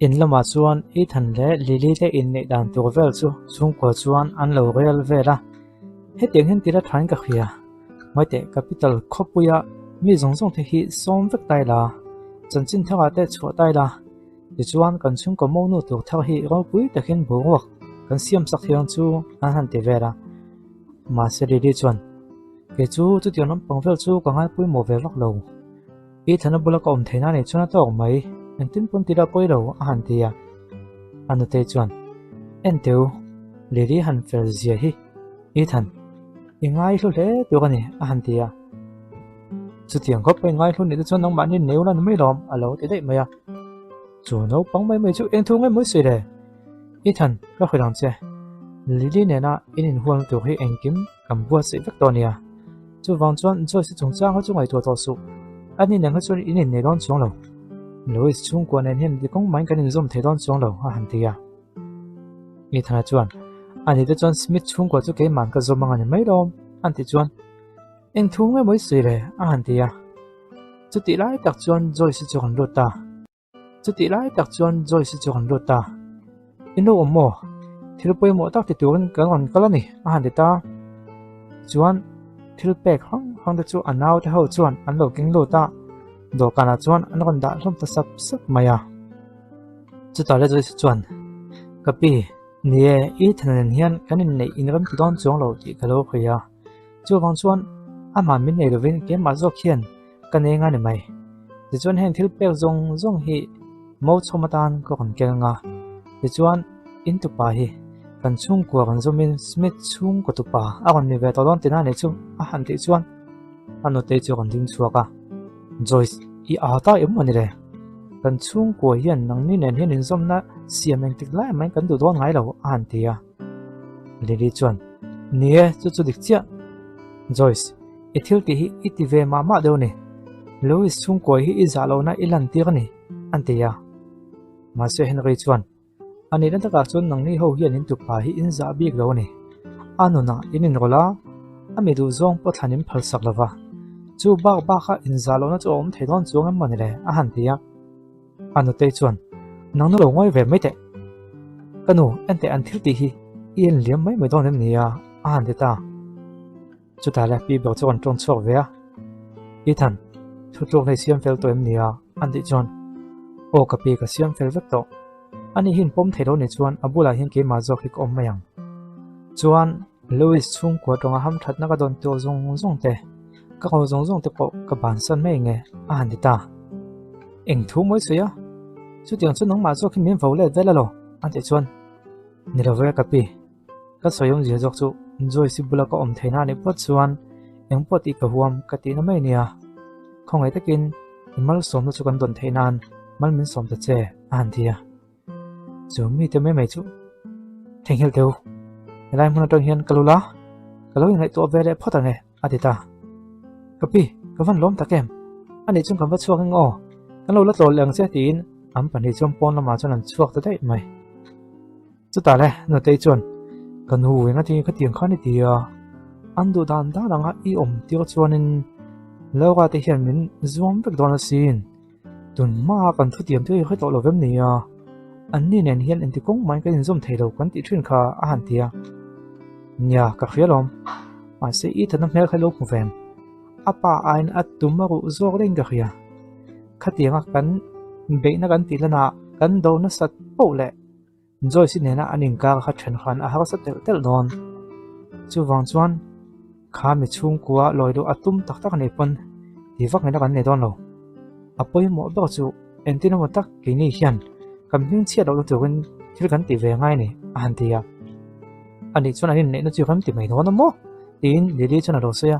In lamah chuan Ethan leh Lily te inneih dan tur vel chu chhungkua chuan an lo rel vel a, hetiang hian tila thain ka hria. Ngaiteh capital khawpuia mi zawng zawng te hi sawm vek tai la, chanchin thara te chhuah tai la, tichuan kan chhungkaw monu tur thar hi ropui takin boruak kan siam sak hiang chu an han ti vel a. Mahse Lily chuan, Kei chu chutiang lampang vel chu ka ngaipawimawh ve vak lo. I thana bula ka awm theihna nih chuan a tawk mai, engtin pawn tila pawi lo a han ti a. A nutei chuan, Enteu, Lily han fel zia hi Ethan, i ngaihlu hle tur a ni a han ti a. Chutiang khawp ka ingaihlu nih te chuan nangmahni neu la ni mai lawm a lo ti daih mai a. Chu naupang mai mai chu eng thu nge mawi sawi le? Ethan, ka hrilh ang che. Lily nena in inhualna tur hi engkim kan buatsaih vek tawh a nia. Chuvang chuan Joyce chungchang kha chu ngaihtuah tawh suh. Ani nen kha chuan in innei dawn chuang lo. Louis chhungkua nen hian dikawng maiin kan inzawm thei dawn chuang lo a han ti a. Ethan-a chuan, Ani te chuan Smith chhungkua chu keiman ka zawm ang a ni mai lawm, an ti chuan, Eng thu nge mawi sawi le? a han ti a. Chutih lai tak chuan Joyce chu kan lut ta. Chutih lai tak chuan Joyce chu kan lut ta. I nu awm maw? Thil pawimawh tak ti turin kan rawn kal a ni, a han ti ta. Chuan thil pek hrang hrang te chu a naute ho chuan an lo keng lut a, dawhkanah chuan an rawn dah hlawm ta sap sap mai a. Chutah le Joyce chuan, Ka pi, ni e, i thanen hian kan inneih inrem ti dawn chuang lo tih ka lo hria. Chuvang chuan amah min nei lovin keimah zawk hian ka nei nga ni mai. Tichuan heng thil pek zawng zawng hi mo chhawm atan ka rawn kel nga. Tichuan in tupa hi kan chhungkua kan zawmin Smith chhungkaw tupa a rawn ni ve tawh dawn tina nih chu a han tih chuan a nutei chu a rawn ding chhuak a. Joyce, i aa ta em maw ni le? Kan chhungkua hian nangni nen hian inzawmna siam engtik lai mai kan duh dawn ngai lo a han ti a. Lily chuan, Ni e, chu chu dik chiah. Joyce, i thil tih hi i ti ve mah mah deuh a ni. Louis chhungkawi hi i zah lohna i lan tir a ni, an ti a. Mahse Henry chuan, A nihna takah chuan nangni ho hian in tupa hi in zah bik lo a ni. A nunah in inrawlh a, a mi duh zawng pawh thlan in phalsak lo va. Chu bak baka in zah lohna chu a awm thei dawn chuang em maw ni le? a han ti a. A nutei chuan, Nang nu lo ngawi ve mai teh. Ka nu, enteh an thil tih hi i en liam mai mai dawn em ni a? a han ti ta. Chutah le pi ber chu an tawng chhuak ve a. Ethan, thutluk nei siam fel tawh em ni a? an tih chuan, Aw ka pi ka siam fel vek tawh. Ani hi inpawm thei lo ni chuan a bulah hian keimah zawk hi ka awm mai ang. Chuan Louis chhungkua tawnga hamthatna ka dawn tur zawng zawng te, ka ko zawng zawng te pawh ka bansan mai nge a han ti ta. Eng thu mawi sawi a? Chutiang chu nangmah zawk hi min vo let vel alo? a tih chuan, Ni lo ve ka pi, ka sawi awmzia zawk chu Joyce bula ka awm theihna anih phawt chuan eng pawh tih ka huam ka tihna mai ania. Khawngaih takin i malsawmna chu kan dawn theih nan mal min sawm ta che a han ti a. Chu mite mai mai chu theihnghilh teh u, helai hmun atang hian ka lul a, ka lo inngaihtuah ve leh phawt ang e a ti ta. Ka pi, ka van lawm tak em? Anih chuan kan va chhuak eng aw, kan lo la tlawl leh ang che tiin an pahnih chuan pawn lamah chuan an chhuak ta daih mai. Chutah le Nutei chuan, Ka nu enga tinge khatiang khan i ti a, an duh dan dan anga i awm tir chuanin Laura te hian min zuam vek dawn asin. Tun hmaa kan thutiam te hi hre tawh lo vem ni a, anni nen hian engti kawng mahin kan inzawm thei lo kan tih thin kha a han ti a. Nia, ka hria lawm. Mahse Ethan-a hmel kha i lo hmu ve em? A pa aiin a tum a ruh zawk daih in ka hria. Khatianga kan beihna kan tih lanah kan do nasat poh leh Joyce-i nena an inkar kha then khan a harsa telh telh dawn. Chuvang chuan kha mi chhungkua lawi luh a tum tak tak a nih pawn ti vak ngaihna kan nei dawn lo. A pawimawh ber chu entir emaw tak keini hian kan hming chhiat lohna turin thil kan ti ve ngai a ni a han ti a. Anih chuan an inneihna chu rem ti mai dawn a maw? tiin Lily chuan a lo sawi a.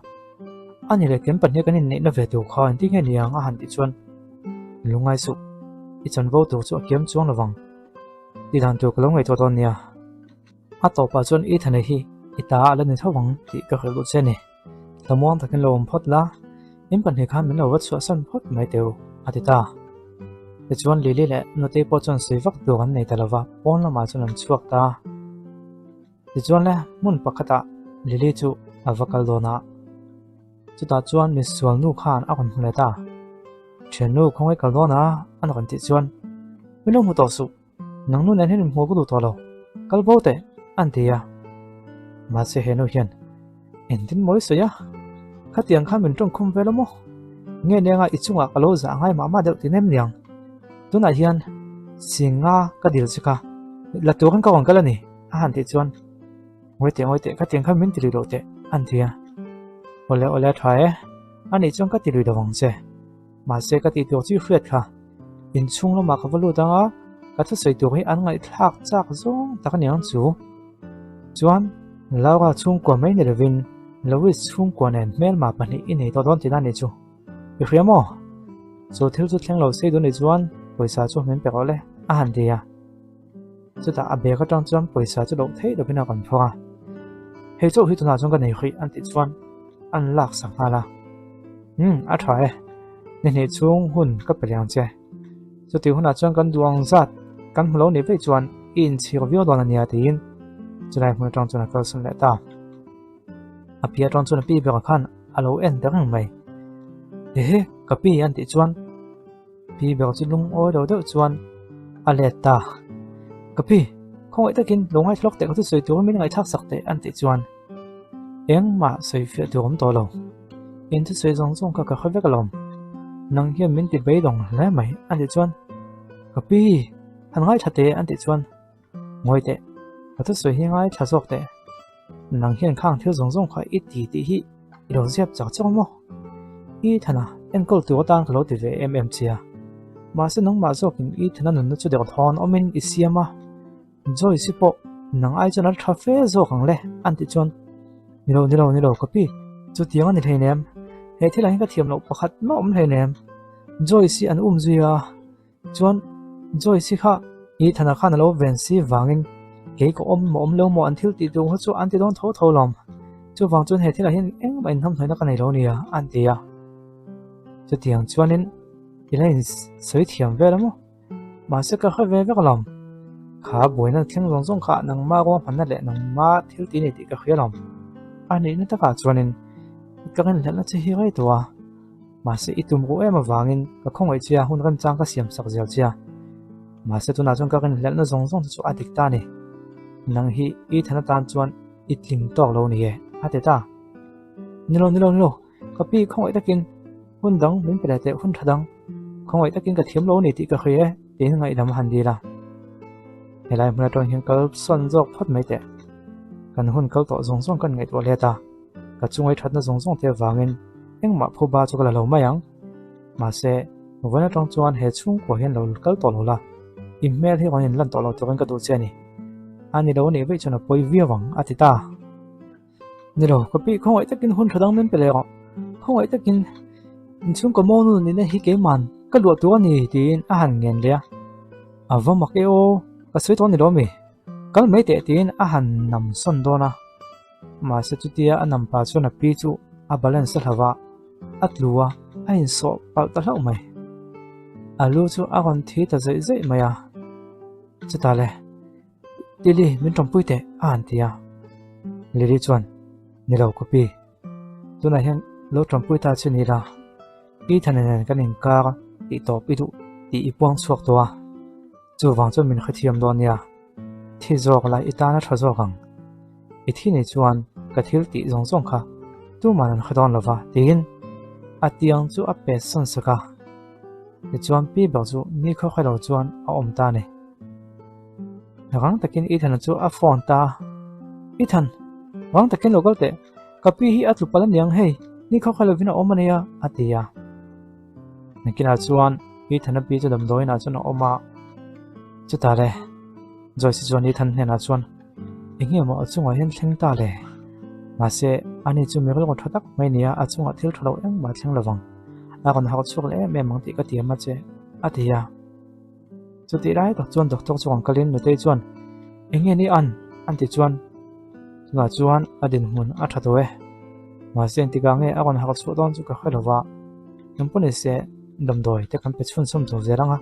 Ani leh kem pahnih kan inneihna ve tur kha engtin nge ni ang a han tih chuan lungngai suh i chanvo tur chu a kiam chuang lovang. Ti dan tur ka lo ngaihtuah dawn nia. A tawpah chuan i thane hi i ta a la ni tho ang tih ka hrilh duh che a ni. Thlamuang takin lo awm phawt la, in pahnih khan min lo va chhuahsan phawt mai teh u, a ti ta. Tichuan Lily leh Nutei pawh chuan sawi vak tur an nei ta lo va, pawn lamah chuan an chhuak ta. Tichuan le hmun pakhatah Lily chu a va kal dawn a. Chutah chuan misual nu khan a rawn hmu leh ta. Thiannu khawngaih kal dawn a, an rawn tih chuan. Min lo hmu tawh suh, nang nu nen hian inhmuh ka duh tawh lo, kal bo teh, an ti a. Mahse he nu hian, Engtin maw i sawi a? Khatiang khan min tawngkhum vel a maw? Nge nenga i chungah ka lo zah ngai mah mah deuh ti nem niang. Tunah hian Singa ka dil che kha, la turin ka rawn kal a ni, a han tih chuan, Ngawi teh, ngawi teh, khatiang khan min ti lui loh teh, an ti a. Awle, awle a tha e, anih chuan ka ti lui lo ang che. Mahse ka tih tur chu i hriat kha. Inchhung lamah ka va lut ang a, ka thusawi tur hi an ngaihthlak chak zawng tak a ni ang chu. Chuan Laura chhungkua mai ni lovin Louis chhungkua nen hmelma pahnih i nei tawh dawn tihna a nih chu. I hria maw? Chu thil chu thleng lo sei dawn nih chuan pawisa chu min pe rawh le, a han ti a. Chutah a bag atang chuan pawisa chu loh theih lovin a rawn phawrh a, Hei chauh hi tunah chuan ka nei hrih an tih chuan an lak sak nghal a. Umm a tha e, ni hnih chhung hun ka pe leh ang che. Chutih hunah chuan kan duh ang zat kan hmu lo nih vaih chuan i inchhir viau dawn a nia tiin chulai hmun atang chuan a kalsan leh ta. A pi atang chuan a pi ber khan a lo en ta reng mai. Ehe ka pi an tih chuan Pi ber chu lungawi lo deuh chuan a let ta. Ka pi, khawngaih takin lo ngaithlawk teh ka thusawi turin min ngaihthlak sak teh an tih chuan engmah sawi fiah tur awm tawh lo. In thusawi zawng zawng kha ka hre vek alawm. Nang hian min ti beidawng hle mai an tih chuan ka pi, han ngaithla teh an tih chuan Ngawi teh, ka thusawi hi ngaithla zawk teh. Nang hian khang thil zawng zawng kha i ti tih hi i lo ziap chak chak maw? I thana enkawl tur atan ka lo ti ve em em che a. Mahse nangmah zawkin i thana nunna chu derthawn awmin i siam a, Joyce-i pawh nang ai chuan a tha fe zawk ang le an tih chuan Ni lo, ni lo, ni lo ka pi, chutiang a ni hleinem. He thilah hian ka thiam loh pakhat mah awm hleinem. Joyce-i an um zui a. Chuan Joyce-i kha i Thana khan a lo ven si vangin kei ka awm maw awm lo maw an thil tih tur kha chu an ti dawn tho tho lawm. Chuvang chuan he thilah hian engmah inhnamhnawihna ka nei lo nia an ti a. Chutiang chuanin i la insawi thiam vel a maw? Mahse ka hre ve vek alawm. Kha buaina thleng zawng zawng kha nangma ruahmanna leh nangma thil tih a ni tih ka hria alawm. A nihna takah chuanin ka rinhlelhna che hi rei tawh a. Mahse i tum ruh em avangin ka khawngaih che a, hun remchang ka siam sak zel che a. Mahse tunah chuan ka rinhlelhna zawng zawng te chu a dik ta a ni. Nang hi i than atan chuan i tling tawk lo ni e, a ti ta. Ni lo, ni lo, ni lo, ka pi khawngaih takin hun dang min pe leh teh, hun tha dang khawngaih takin ka thiam lo a ni tih ka hria e, tiin ngaihdam a han dil a. Helai hmun atang hian kal sawn zawk phawt mai teh. Kan hun kal tawh zawng zawng kan ngaihtuah let a. Ka chungai thatna zawng zawng te avangin engmah phuba chu ka la lo mai ang. Mahse, vawiin atang chuan he chhungkua hian lo kal tawh lo la, i hmel hi rawn inlan tawh lo turin ka duh che a ni. A ni lo anih vaih chuan a pawi viau ang, a ti ta. Ni lo, ka pi khawngaih takin hun tha dang min pe leh rawh. Khawngaih takin inchhungkaw maw nu nihna hi keiman ka luah tur a ni tiin a han ngen leh a. A va mak e aw, ka sawi tawh a ni lo mi? Kal mai teh tiin a han nam sawn dawn a. Mahse chutia a nampa chuan a pi chu a balance a hlau a, a tlu a, a insawh palh ta hlauh mai. A lu chu a rawn thi ta zeih zeih mai a. Chutah le, Lily min tawmpui teh a han ti a. Lily chuan, Ni lo ka pi, tunah hian lo tawmpui ta che ni la, Ethan nen kan inkar tih tawp i duh tih i puang chhuak tawh a. Chuvang chuan min hrethiam dawn nia, thi zawk la i tan a tha zawk ang. I thi nei chuan ka thil tih zawng zawng kha tuman an hre dawn lova tiin a tiang chu a pet sawn sak a. Tichuan pi ber chu ni khaw hre lo chuan a awm ta a ni. Rang takin Ethan-a chu a phone ta a, Ethan, rang takin lo kal teh, ka pi hi a tlu palh aniang hei, ni khaw hre lovin a awm ania a ti a. Nakinah chuan Ethan-a pi chu damdawiinah chuan a awm a, chutah le Joyce chuan Ethan hnenah chuan eng nge maw a chungah hian thleng ta le? Mahse ani chu mi rilru tha tak mai nia a chungah thil tha lo engmah a thleng lovang, a rawn harh chhuak leh em em ang tih ka tiam a che a ti a. Chutih lai tak chuan doctor chu rawn kalin Nutei chuan eng nge ni an? an ti chuan tunah chuan a dinhmun a tha tawh e. Mahse engtikah nge a rawn harh chhuah dawn chu ka hre lo va, engpawh ni se damdawi te kan pe chhunchhawm chho zel ang a,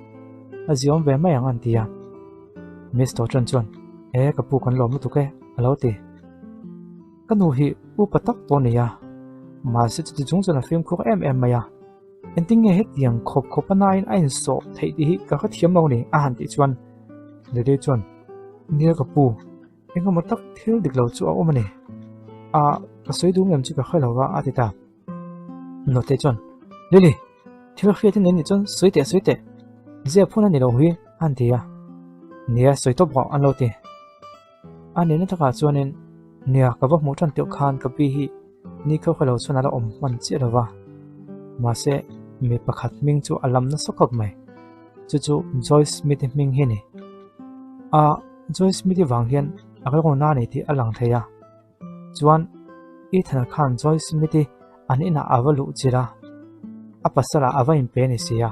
a ziawm ve mai ang an ti a. Miss Tawṭan chuan e ka pu kan lawm lutuk e a lo ti. Ka nu hi upa tak tawh a ni a, mahse chuti chung chuan a fimkhur em em mai a. Engtin nge hetiang khawp khawp a nain a insawh theih tih hi ka hrethiam lo ni a han tih chuan Lily chuan, Nia ka pu, engemaw tak thil dik lo chu a awm a ni. A, ka sawi duh ngem chu ka hre lo va a ti ta. Nute chuan, Lily, thil hriat in nei chuan sawi teh sawi teh, zep hun a ni lo hi a han ti a. Nia, sawi tawp rawh an lo ti. A nihna takah chuanin, Nia, ka va hmuh tan teuh khan ka pi hi ni kho kha lo chuan a la awm hman chiah lo va. Mahse, mi pakhat hming chu a lam nasa khawp mai. Chu chu Joy Smith-i hming hi a ni. A, Joy Smith-i vang hian a rilru na a ni tih a lang thei a. Chuan Ethan-a khan Joy Smith-i an inah a va luh chilh a, a pasalah a va inpe a ni si a.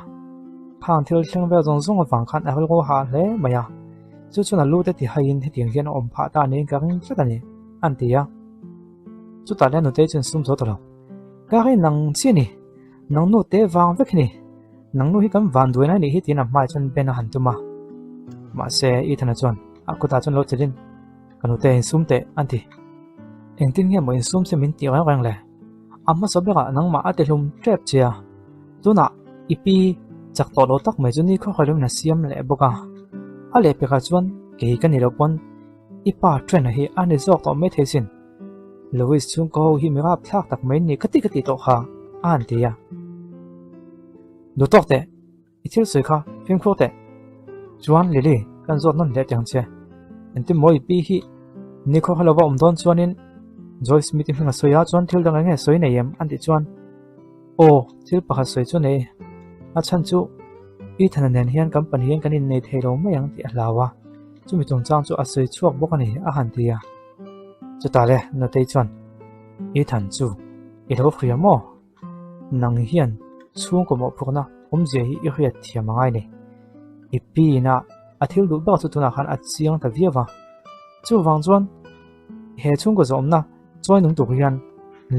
Khang thil thleng vel zawng zawng avang khan a rilru hah hle mai a, chu chuan a lu te ti haiin hetiang hian a awm phah ta niin ka ring tlat a ni, a ti a. Chutah leh nutei chuan sum zo ta lo, Ka rin nang chiah a ni, nang nu te vang vek hi ni, nang nu hi kan van duaina a nih hi tiin a hmaiah chuan Ben a han tum a. Mahse Ethan-a chuan a kutah chuan lo chelhin, Ka nute insum teh a ti. Engtin nge maw insum se min tih reng reng le? A hmasa berah nangmah a ti hlum tep che a, tunah i pi chak tawh lo tak mai chu ni khaw khaw in a siam leh bawk a. A lehpekah chuan kei ka ni lo pawn i pa Trent-a hi a ni zawk tawh mai thei sin. Louis chhungkaw ho hi mi rapthlak tak mai ni ka ti ka ti tawh kha a han ti a. Duhtawk teh! I thil sawi kha fimkhur teh. Chuan Lily, kan zawt nawn leh teh ang che. Engtin maw i pi hi nikhaw kha lo va awm dawn chuanin Joy Smith i hming a sawi a, chuan thil dang eng nge sawi nei em? an tih chuan Aw, thil pakhat sawi chu nei. A chhan chu Ethan-a nen hian kan pahnih hian kan innei thei lo mai ang tih a hlau a, chumi chungchang chu a sawi chhuak bawk a ni a han ti a. Chutah le Nutei chuan Ethan chu i lo hria maw? Nang hian chhungkaw mawhphurhna awmzia hi i hriat thiam a ngai ni. I pin a, a thil duh bak chu tunah khan a chiang ta viau va. Chuvang chuan he chhungkaw zawmna chawi nung tur hian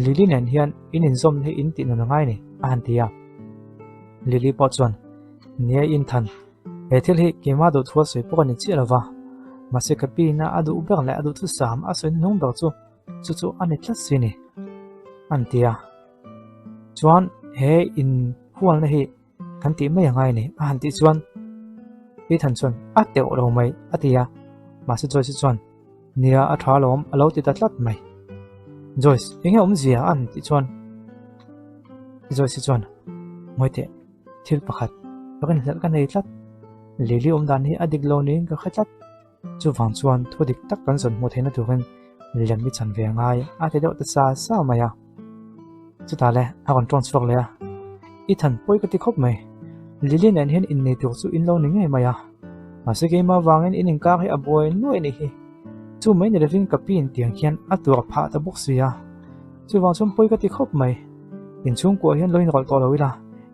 Lily nen hian in inzawmna hi in tih nun a ngai ni, a han ti a. Lily pawh chuan, Nia Inthan, he thil hi keimah duh thu a sawi pawh a ni chiah lo va. Mahse ka pin a, a duh ber leh a duhthusam a sawi hnung ber chu chu chu a ni tlat si ni an ti a chuan he in hualna hi kan tih mai angai ni a han tih chuan Ethan chuan a teuh lo mai a ti a mahse Joyce chuan nia a tha lawm a lo ti ta tlat mai Joyce enge awmzia an tih chuan Joyce chuan ngawi teh thil pakhat ka rinhlelh ka nei tlat Lily awm dan hi a dik lo niin ka hre tlat Chuvang chuan thu dik tak kan zawn hmuh theihna turin lem i chan ve a ngai a ti deuh ta sa sa mai a. Chutah le a rawn ṭawn chhuak leh a, I than pawi ka ti khawp mai. Lily nen hian innei tur chu in lo ni ngei mai a. Mahse keimah vangin in inkar hi a buai nuaih a nih hi. Chu mai ni lovin ka pi intiang hian a tur phah ta bawk si a. Chuvang chuan pawi ka ti khawp mai. Inchhungkuah hian lo inrawlh tawh lo ila,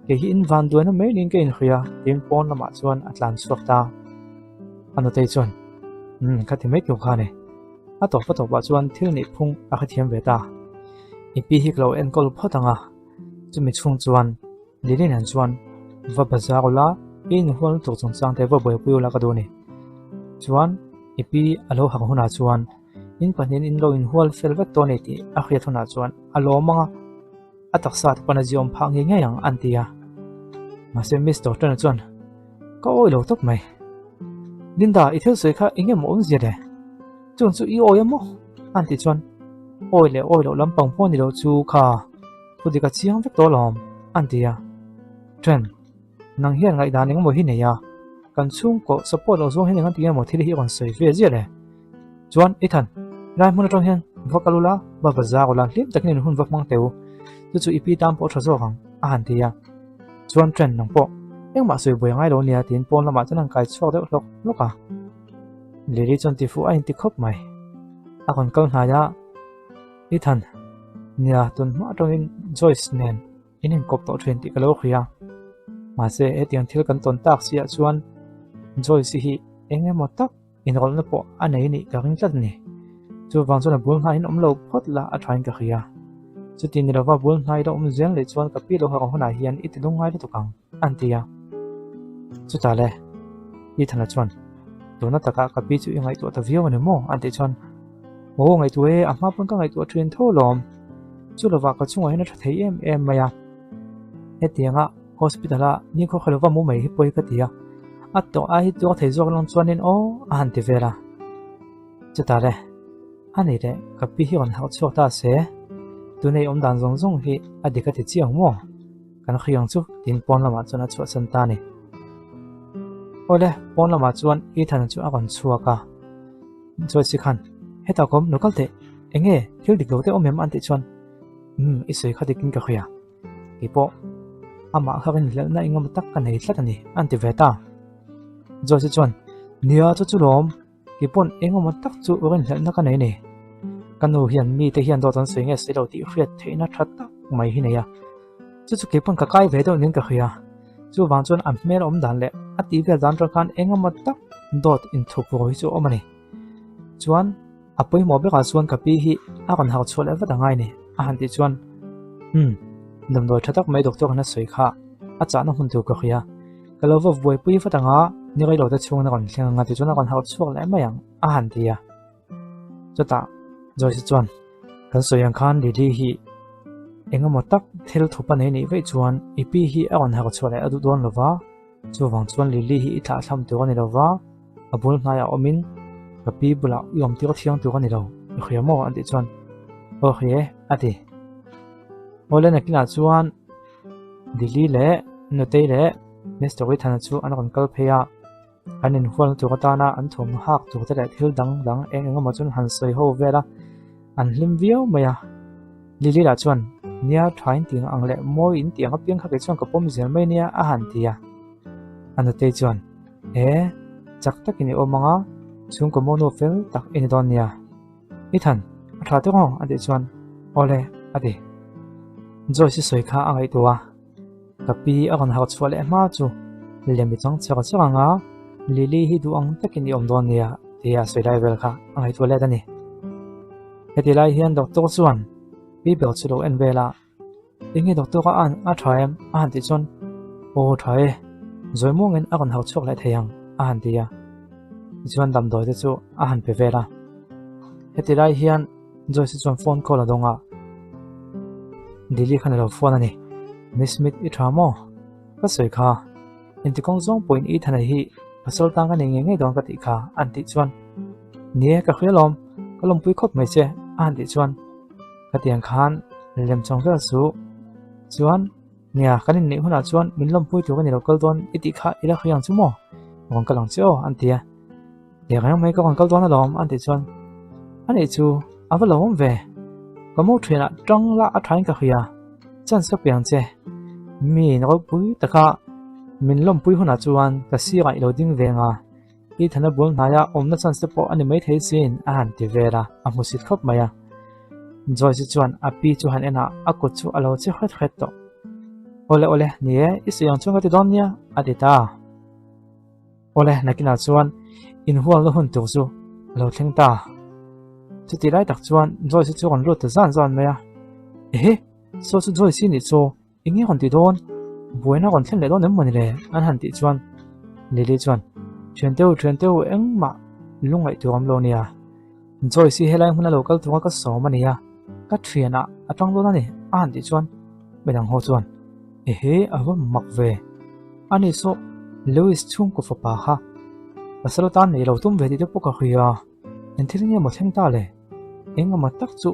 kei hi in van duaina mai niin ka inhria tiin pawn lamah chuan a tlan chhuak ta. A nutei chuan, Umm, kha ti mai tur kha a ni. A tawp a tawpah chuan thil nih phung a hrethiam ve ta. I pi hi ka lo enkawl phawt ang a, chumi chhung chuan Lily nen chuan va bazar ula, i inhual lutuk chungchang te va buaipui ula ka duh a ni. Chuan i pi a lo harh hunah chuan in pahnihin in lo inhual fel vek tawh a ni tih a hriat hunah chuan a lawm ang a, a taksa te pawn a ziawm phah ngei ngei ang an ti a. Mahse Mister Turner chuan Ka awi lo tawp mai. Linda, i thil sawi kha eng emaw awmzia le? Chung chu i awi a maw? An tih chuan awi leh awi loh lampang pawh ni lo chu kha thu dik a chiang vek tawh alawm an ti a. Trent, nang hian ngaihdan eng emaw hi nei a, kan chhungkaw support loh zawng hian eng an ti emaw thil hi i rawn sawi ve ziah le. Chuan Ethan, lai hmun atang hian va kal ula, va bazar ula, hlim takin in hun va hmang teh u. Chu chu i pi tan pawh tha zawk ang, a han ti a. Chuan Trent nang pawh engmah sawi buai angai lo nia tiin pawn lamah chuan an kai chhuak deuh hlawk hlawk a. Lily chuan tifuh a inti khawp mai. A rawn kal hnai a, Ethan, nia tun hma atangin Joyce nen in inkawp tawh thin tih ka lo hria. Mahse hetiang thil kan tawn tak chiah chuan Joyce hi eng emaw tak Inrawlhna pawh a nei nih ka ring tlat a ni. Chuvang chuan a bul hnaiin awm lo phawt la a thain ka hria. Chuti ni lova bul hnai la awm zel leh chuan ka pi lo harh hunah hian i ti lungngai lutuk ang, an ti a. Chutah le, Ethan-a chuan, Tuna takah ka pi chu i ngaihtuah ta viau a ni maw? an tih chuan, Aw, ngaihtuah e, a hma pawn ka ngaihtuah thin tho alawm. Chu lovah ka chungah hian a tha thei em em mai a. Hetianga hospital-a nikhua kha lova mu mai hi pawi ka ti a, a tawh ai hi tuar thei zawk lang chuanin aw a han ti vel a. Chutah le, a ni leh ka pi hi rawn harh chhuak ta se, tunei awm dan zawng zawng hi a dik a ti chiang maw? Kan hri ang chu tiin pawn lamah chuan a chhuahsan ta a ni. Awle, pawn lamah chuan Ethan-a chu a rawn chhuak a. Joyce khan, Hetah ka awm, lo kal teh, eng nge thil dik lo te awm em? an tih chuan, Umm, i sawi kha dikin ka hria. Kei pawh amah kha rinhlelhna engemaw tak ka nei tlat a ni, an ti ve ta. Joyce chuan, Nia, chu chu lawm, kei pawn engemaw tak chu rinhlelhna ka nei a ni. Ka nu hian mite hian dawt an sawi nge sawi lo tih hriat theihna tha tak mai hi nei a. Chu chu kei pawn ka kai ve deuh niin ka hria. Chuvang chuan a hmel awm dan leh a tih vel dan atang khan engemaw tak dawt inthup ruai hi chu a awm a ni. Chuan a pawimawh berah chuan ka pi hi a rawn harh chhuah leh vat a ngai ni a han tih chuan Umm, damdawi tha tak mai doctor khan a sawi kha a chahna hmun tur ka hria. Ka lo va buaipui vat ang a, ni rei lo te chhungin a rawn thleng ang a tichuan a rawn harh chhuak leh mai ang a han ti a. Chutah Joyce chuan kan sawi ang khan Lily hi eng emaw tak thil thup a nei nih vaih chuan i pi hi a rawn harh chhuah leh a duh dawn lo va, chuvang chuan Lily hi i thlahthlam tur a ni lo va, a bul hnaiah awmin ka pi bulah i awm tir thiang tur a ni lo, i hria maw? an tih chuan Aw hria e a ti. Awle nakinah chuan Lily leh Nutei leh Mister Withana chu an rawn kal phei a. An inhualna tur atana an thawmhnaw hak tur te leh thil dang dang eng eng emaw chuan han sawi ho vel a, an hlim viau mai a. Lily lah chuan, Nia, tha in tih ang leh mawi in tih ang apiang kha kei chuan ka pawm zel mai nia a han ti a. A nutei chuan, E, chak takin i awm ang a, chhungkaw mawnu fel tak i ni dawn nia. I than, a tha tawk ang a tih chuan, Awle, a ti. Joyce-i sawi kha a ngaihtuah a. Ka pi a rawn harh chhuah leh hma chu lem i chang char char ang a, Lily hi duh ang takin i awm dawn nia tia a sawi lai vel kha a ngaihtuah let a ni. Heti lai hian doctor chuan pi ber chu lo en vel a, Enge doctor a an a tha em? a han tih chuan Aw tha e, zawi muangin a rawn harh chhuak leh thei ang a han ti a. Tichuan damdawi te chu a han pe vel a. Heti lai hian Joyce chuan phone call a dawng a, Lily khan a lo phone a ni. Miss Smith i tha maw? Ka sawi kha. Inti kawng zawng pawhin Ethan-a hi pasal tan ka nei ngei ngei dawn ka tih kha an tih chuan Ni e, ka hria lawm, ka lawmpui khawp mai che a han tih chuan ka tiang khan lem chawng vel suh. Chuan Nia, kan inneih hunah chuan min lawmpui tur ka ni lo kal dawn i tih kha i la hria ang chu maw? Rawn kal ang che aw an ti a. Leh reng mai ka rawn kal dawn alawm an tih chuan a nih chu a va lo awm ve. Ka mo thianah tang lah a thain ka hria, chance ka pe ang che. Mi ropui taka min lawmpui hunah chuan ka sirah i lo ding ve ang a, i thana bul hnaia awmna chance te pawh a ni maithei sin a han ti vel a, a hmusit khawp mai a. Joyce chuan a pi chu han en a, a kut chu a lo che hret hret tawh. Awle awle, ni e, i sawi ang chuan ka ti dawn nia a ti ta. Awle, nakinah chuan inhualna hun tur chu a lo thleng ta. Chutih lai tak chuan Joyce chu a rawn lut ta zan zan mai a. Ehe, saw chu Joyce i nih chu, eng nge rawn ti dawn? Buaina rawn thlen leh dawn em mawni le? An han tih chuan Lily chuan, Thianteu, thianteu, engmah lungngaih tur awm lo nia. Joyce hi helai hmuna lo kal tura ka sawm a nia, ka thianah a tang dawn a ni, a han tih chuan midang ho chuan, Ehe, a va mak ve. Ani saw Lewis chhungkaw fapa kha pasal atan nei lo tum ve tih te pawh ka hria. Eng thil nge maw thleng ta le? Eng emaw tak chu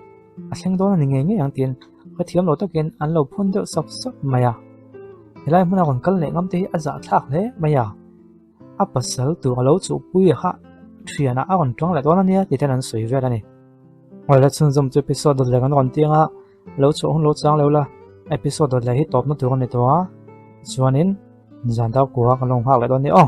a thleng dawn a ni ngei ngei ang tiin ka thiam lo takin an lo phun deuh sap sap mai a. Helai hmuna rawn kal leh ngam te hi a zahthlak hle mai a. A pasal tur a lo chuhpui a kha thianah a rawn tawng leh dawn a nia tih ten an sawi vel a ni. Awle chhunzawm chu episode dawt leh kan rawn tiang a, lo chhuah hun lo chang lo la, episode dawt leh hi tawpna tur a ni tawh a, chuanin zan dar kua kan lo nghak leh dawn a ni aw.